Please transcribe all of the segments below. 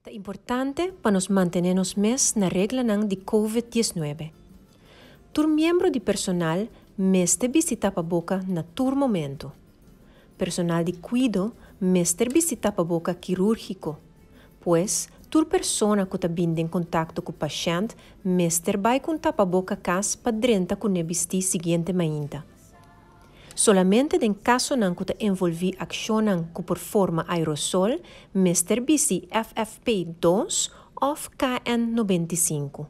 Ta importante pa nos mantené nos mes na reglanan di Covid 19. Tur miembro di personal mester bisti tapaboka na tur momento. Personal di kuido mester bisti tapaboka kirúrgiko. Pues, tur persona ku ta bin den kontakto ku pashènt mester bai ku un tapaboka kas pa drenta kuné bistí siguiente mainta. Solamente den kasonan ku ta envolví akshonnan ku por forma aerosol mester bisti FFP2 òf KN95.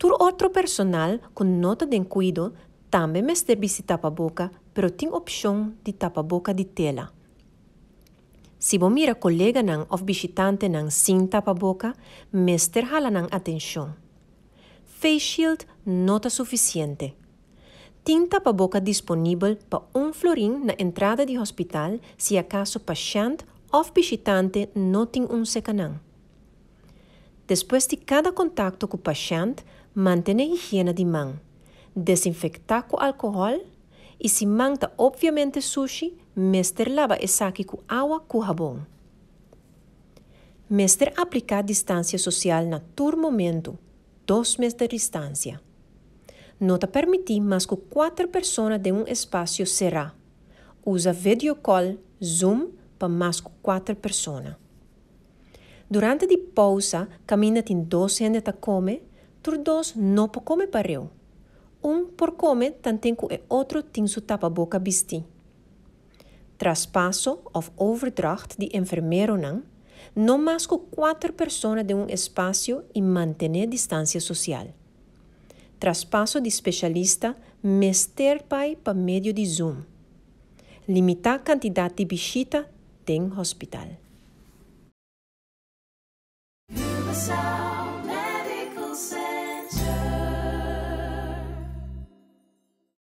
Tur otro personal ku no ta den kuido tambe mester bisti tapaboka pero tin opshon di tapaboka di tela. Si bo mira koleganan òf bishitantenan sin tapaboka, mester hala nan atenshon. Face shield no ta sufisiente. Tin tapaboka disponibel pa un florin na entrada di hospital si akaso pashènt òf bishitante no tin un serka nan. Despues di kada kontakto ku pashènt, mantené higiena di man. Desinfektá ku alkohòl i si man ta opviamente sushi, mester laba esaki ku awa ku habon. Mester apliká distansia sosial na tur momentu, 2 meter distansia. No ta permití mas ku 4 persona den un espasio será. Usa video call, Zoom pa mas ku 4 persona. Durante di pousa, kaminda tin 2 hende ta kome, tur dos no por kome pareu. Un por kome tanten ku e otro tin su tapaboka bistí. Traspaso òf overdracht di enfermeronan, no mas ku 4 persona den un espasio i mantené distansia sosial. Traspaso di spesialista mester bai pa medio di Zoom. Limitá kantidat di bishita den hospital. Curaçao.